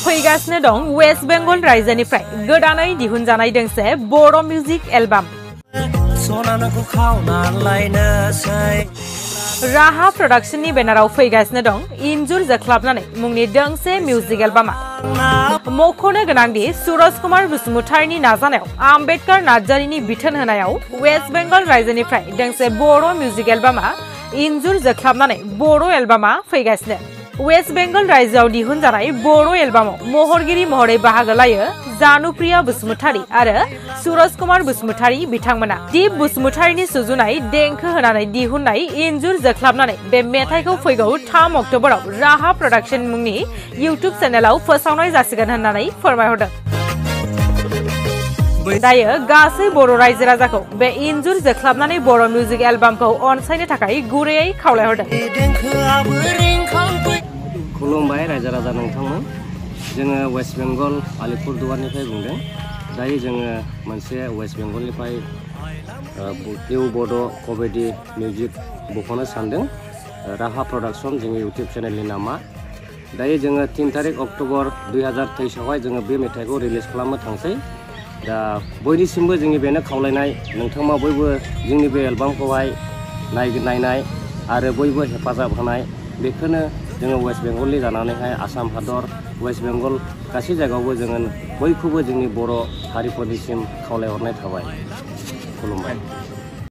फैगासिनो दं वेस्ट बेंगल रायजोनिफ्राय गोदानै दिहुनजानाय दोंसे बर' मिउजिक एलबाम राहा प्रडाक्शननि बेनाराव फैगासिनो दं इन्जुर जोख्लाबनानै मुंनि दोंसे मिउजिक एलबामा मख'नो गोनांदि सुरज कुमार बसुमतारीनि नाजानायाव आम्बेडकार नार्जारीनि बिथोन होनायाव वेस्ट बेंगल रायजोनिफ्राय दोंसे बर' मिउजिक एलबामा इन्जुर जोख्लाबनानै बर' एलबामा फैगासिनो वेस्ट बेंगल रायजोआव दिहुनजानाय बर' एलबामाव महरगिरि महरै बाहागो लायो जानुप्रिया बसुमतारी आरो सुरज कुमार बसुमतारी बिथांमोना दीप बसुमतारीनि सुजुनाय देंखो होनानै दिहुननाय इन्जुर जोख्लाबनानै बे मेथाइखौ फैगौ 3 अक्ट'बराव राहा प्रडाक्शन मुंनि इउट्युब चेनेलाव फोसावनाय जासिगोन होननानै फोरमायहरदों दायो गासै बर' रायजो राजाखौ बे इन्जुर जोख्लाबनानै बर' मिउजिक एलबामखौ अनसायनो थाखाय गुरैयै खावलायहरदों खुलुमबाय रायजो राजा नोंथांमोन जोङो वेस्ट बेंगल आलिपुरदुवारनिफ्राय बुंदों दायो जोङो मोनसे वेस्ट बेंगलनिफ्राय निउ बड' कमेडि मिउजिक बख'नो सानदों राहा प्रडाक्शन जोंनि इउट्युब चेनेलनि नामा दायो जोङो 3 तारिख अक्ट'बर 2023 आवहाय जोङो बे मेथाइखौ रिलिज खालामनो थांसै दा बयनिसिमबो जोंनि बेनो खावलायनाय नोंथांमोना बयबो जोंनि बे एलबामखौहाय नायनाय आरो बयबो हेफाजाब होनाय बेखौनो जोङो वेस्ट बेंगलनि जानानैहाय आसाम हादर वेस्ट बेंगल गासै जायगायावबो जोङो बयखौबो जोंनि बर' हारिफोरनिसिम खावलायहरनाय थाबाय खुलुमबाय